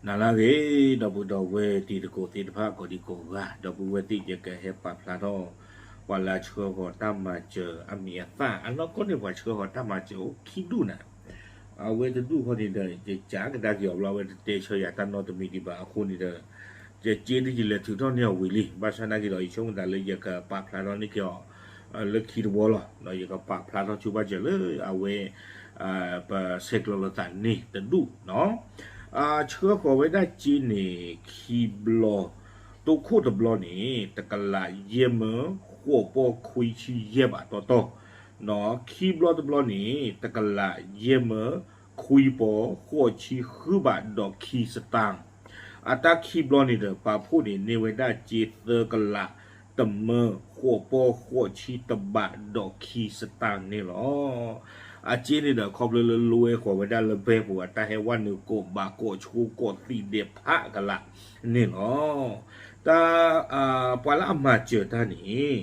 နၤလၢအဂ့ၤ ဒီပုၢ်ဒီဝဲၢ်တံၤသကိးသ့ၣ်တဖၣ် ကိးဒံကိးဂၤ ဒီပုၢ်ဝဲၢ်သ့ၣ် ယကဟဲပာ်ဖျါထီၣ် ပှၤလၢအဆှၢဃီၤတၢ်မၤစၢၤအမံၤအသၣ် အနီၢ်ကီၢ်န့ၣ် ပှၤဆှၢဃီၤတၢ်မၤစၢၤအိၣ်ခံဒူၣ်နၤ အဝဲတဒူၣ်ဃီန့ၣ်ဒီး ယကကဒါက့ၤအီၤဘျီ အဝဲတတဲဆၢယၤတၢ်နီတမံၤဒံးဘၣ်အဃိန့ၣ်ဒီး ယက့တယံာ်လဲၤထုးထီၣ်န့ၢ်အီၤဝံၤလံ ဘၣ်ဆၣ်နာ်က့ဒီး ယဆိကမိၣ်သးလၢယကပာ်ဖျါထီၣ်န့ၢ်က့ၤအီၤ လၢခံတဝီလီၤ. ယကပာ်ဖျါထီၣ်ဆိဘၣ်စၢၤလၢအဝဲ ပဆဲးကျိးလိာ်သးန့ၣ်တဒူၣ်နီၤ ဆှၢဃီၤဝဲဒၣ်စ့န့ၣ် ခံဘျီ တိခိၣ်တဘျီန့ၣ် တကလးယဲၢ်မၢဃိးပီၢ်ခွံဆံယဲၢ်ဘးတီတီ ခံဘျီတဘျီန့ၣ် တကလးယဲၢ်မၢခွံပီၢ်ဃိးဆံဃုဘးဒီးခံစတၢၢ် အတၢ်ခံဘျီန့ၣ်ဒီး ပာ်ဖှိၣ်န့ၣ် န့ၢ်ဝဲဒၣ်စ့သၢကလးတမၢဃိးပီၢ်ဃိးဆံတဘးဒီးခံစတၢၢ်န့ၣ်လီၤ. အစ့န့ၣ်ဒီး ခီဖျိလၢလိဝဲဃီၤဝဲဒၣ်လၢဘဲပူၤ အတၢ်ဟဲဝဲနုာ်ကိးဘးကိးဆှိးကိးသံးဒဲးဖးကလးန့ၣ်လီၤ. တၢ် ပှၤလၢအမၤစၢၤတၢ်န့ၣ်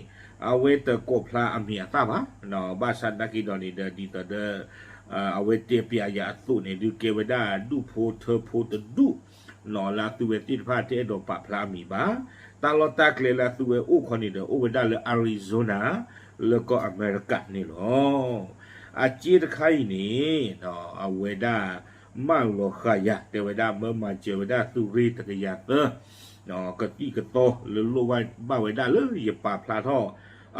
အဝဲတကိးဖျါအမံၤအသၣ်ဘၣ် ဘၣ်ဆၣ်နာ်က့ဒီးန့ၣ်ဒီး ဒ်သိးဒီး အဝဲတဲပျးယၤအသိးန့ၣ် ဒုးကဲဝဲဒၣ်ဒူၣ်ဖိထၢဖိတဒူၣ် လၢအသုဝဲသ့ၣ်တဖၣ်တအဲၣ်ဒိးပာ်ဖျါအမံၤဘၣ်. တၢ်လီၢ်တၢ်ကျဲလၢအသုဝဲအိၣ်ခီန့ၣ်ဒီး အိၣ်ဝဲဒၣ်လၢ Arizona လၢကီၢ်အမဲရကၤန့ၣ်လီၤ. အစ့တခါအံၤန့ၣ် အဝဲဒၣ် မၢလီၤဃာ်ယၤ တဲဝဲဒၣ်မၢမၤစၢၤဝဲဒၣ်သုးရ့ၣ်တကယၤသၢ ကသံၣ်ကသီလၢလိၣ်ဘၣ်ဝဲဒၣ်လၢယပာ်ဖျါထီၣ်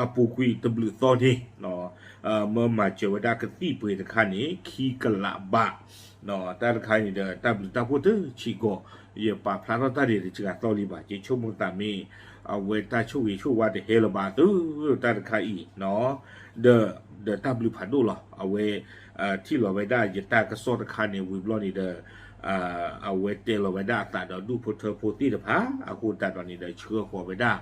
အပူၤကွံာ်တဘျုးသီန့ၣ် မၢမၤစၢၤဝဲဒၣ်ကသံၣ်ပှ့ၤတခါန့ၣ် ခံကလးဘး တၢ်တခါန့ၣ်ဒီး တၢ်ဘျုးတၢ်ဖှိၣ်တဆံးကီး ယပာ်ဖျါထီၣ်တၢ်ဒဲးတစှၤသီလံဘၣ် ယဆိကမိၣ်သးမ့ၢ် အဝဲတၢ်ဆိၣ်ဂ့ၤဆိၣ်ဝါတဟဲလၢၤဘၣ်သု တၢ်တခါအံၤ ဒီး ဒီးတၢ်ဘျုးဖးဒိၣ်လီၤ. အဝဲ ထံၣ်လီၤဝဲဒၣ်ယတၢ်ကစီၣ်တခါန့ၣ် ဝံၤဘျီန့ၣ်ဒီး အဝဲတဲလီၤဝဲဒၣ်အသးဒီးဒူၣ်ဖိထၢဖိသ့ၣ်တဖၣ် အဃိသတးဒီးန့ၣ်ဒီး ဆှၢဃီၤဝဲဒၣ်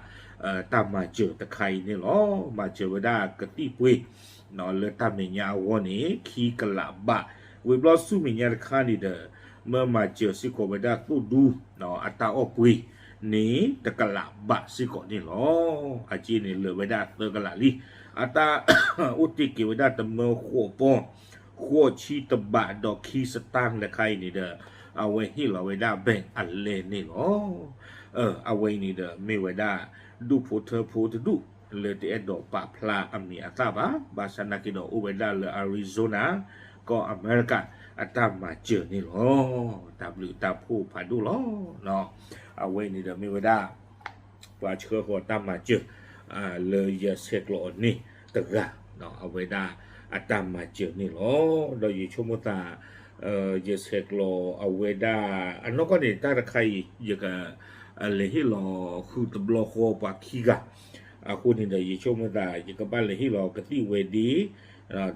တၢ်မၤစၢၤတခါအံၤန့ၣ်လီၤ. မၤစၢၤဝဲဒၣ်ကသံၣ်ပှ့ၤ လၢတၢ်မဲာ်ညါအဂီၢ်န့ၣ် ခံကလးဘး ဝံၤဘျီဆူမဲာ်ညါတခါန့ၣ်ဒီး မၢမၤစၢၤစ့ၢ်ကီးဝဲဒၣ်သိၣ်ဒူ အတၢ်အီၣ်ပှ့ၤန့ၣ် တကလးဘးစ့ၢ်ကီးန့ၣ်လီၤ. အစ့န့ၣ်လၢာ်ဝဲဒၣ်သၢကလးလံ. အတၢ်အိၣ်တ့ၢ်က့ၤဝဲဒၣ်တမၢဃိးပီၢ် ဃိးဆံတဘးဒီးခံစတၢၢ်တခါအံၤန့ၣ်ဒီး အဝဲဟ့ၣ်လီၤဝဲဒၣ် ဘဲၣ်အလဲန့ၣ်လီၤ. အဝဲအံၤန့ၣ်ဒီး မ့ၢ်ဝဲဒၣ် ဒူၣ်ဖိထၢဖိတဒူၣ် လၢတအဲၣ်ဒိးပာ်ဖျါအမံၤအသၣ်ဘၣ်. ဘၣ်ဆၣ်နာ်က့ဒီး အိၣ်ဝဲဒၣ်လၢ Arizona ကီၢ်အမဲရကၤ အတၢ်မၤစၢၤန့ၣ်လီၤ. တၢ်ဘျုးတၢ်ဖှိၣ်ဖးဒိၣ်လီၤ. အဝဲအံၤန့ၣ်ဒီးမ့ၢ်ဝဲဒၣ် ပှၤဆှၢဃီၤတၢ်မၤစၢၤ လၢယဆဲးကျိးအီၤန့ၣ်တဂၤ အဝဲဒၣ်အတၢ်မၤစၢၤန့ၣ်လီၤ. ဒီးယဆိကမိၣ်သး ယဆဲးကျိးအဝဲဒၣ် အနီၢ်ကီၢ်န့ၣ် တၢ်တခါအံၤ ယက လဲၤဟ့ၣ်လီၤဃုာ်တဘျီဃီပှၤခံဂၤ အဃိန့ၣ်ဒီး ယဆိကမိၣ်သး ယကဘၣ်လဲၤဟ့ၣ်လီၤကသံၣ်ဝဲဒ့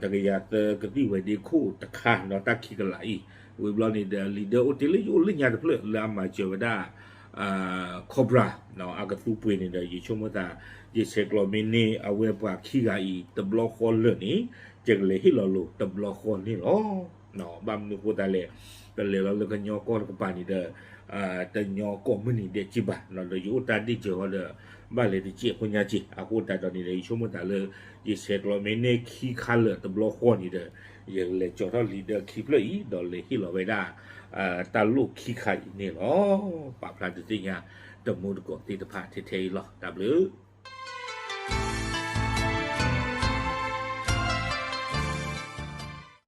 တကယၤသၢကသံၣ်ဝဲဒ့ခိၣ်တခါ ဒီးတၢ်ခံကလးအံၤ ဝံၤဘျီန့ၣ်ဒီး လံာ်ဒၢအိၣ်တ့ၢ်လၢယအိၣ်လၢညါတဖျၢၣ်လၢအမၤစၢၤဝဲဒၣ် Cobra အကသူပှ့ၤန့ၣ်ဒီး ယဆိကမိၣ်သး ယဆဲးကျိးမ့ၢ်န့ၢ်အဝဲပှၤခံဂၤအံၤ တဘျီဃီလၢာ်န့ၣ် ယကလဲၤဟ့ၣ်လီၤလိာ်တဘျီဃီန့ၣ်လီၤ. ဘၣ်မနုၤအဃိသတးလဲၣ် ပလဲၤလီၤလၢကညီကီၢ်တကပၤန့ၣ်ဒီး တညီကိးမုၢ်နံၤဒဲးက့ဘၣ် ဒီးယအိၣ်တၢ်ဒ့ၣ်စၢၤအီၤဒီး ဘၣ်လဲၤတစဲးဖိညါက့ အဃိသတးဒီးန့ၣ်ဒီး ယဆိကမိၣ်သးလၢ ယဆဲးကျိးမ့ၢ်န့ၢ်ခံခါလၢာ်တဘျီဃီန့ၣ်ဒီး ယကလဲၤကၠီၤထီၣ်လံာ်ဒၢခံဖျၢၣ်အံၤ ဒီးလဲၤဟ့ၣ်လီၤဝဲဒၣ် တၢ်လိၣ်ခံခါအံၤန့ၣ်လီၤ. ပာ်ဖျါဒုးသ့ၣ်ညါ တမူတကိးသ့ၣ်တဖၣ်ထဲထဲအံၤလီၤ. တၢ်ဘျုး